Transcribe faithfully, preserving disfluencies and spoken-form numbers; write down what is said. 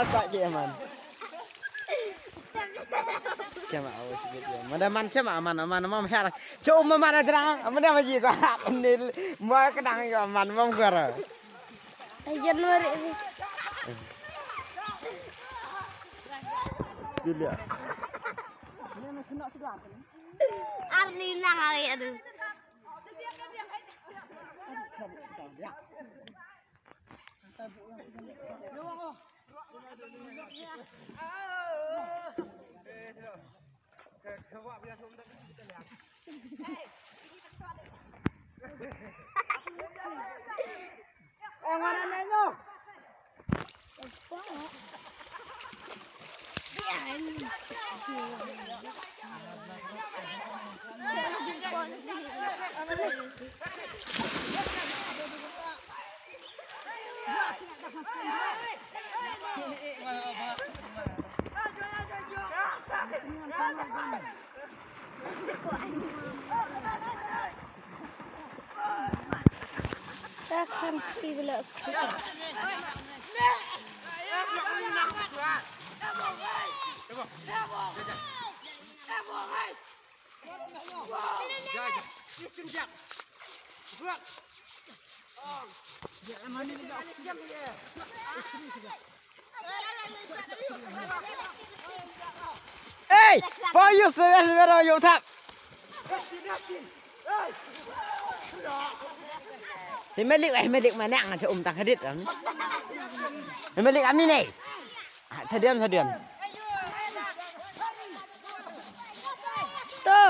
Ka ke man. Cema awas gitu ya. Mana man cema man man man her. Cuma mana terang. Mana maji ka. Nil ma kedang ka man mam kara. Januari ini. Dilihat. Arlina kali aduh. Hey, pa yu se ber ber yu thap. Hi melik, hi melik mana nga cha um tang hadit am. Hi melik am ni nei. Thadiam thadiam. Tu.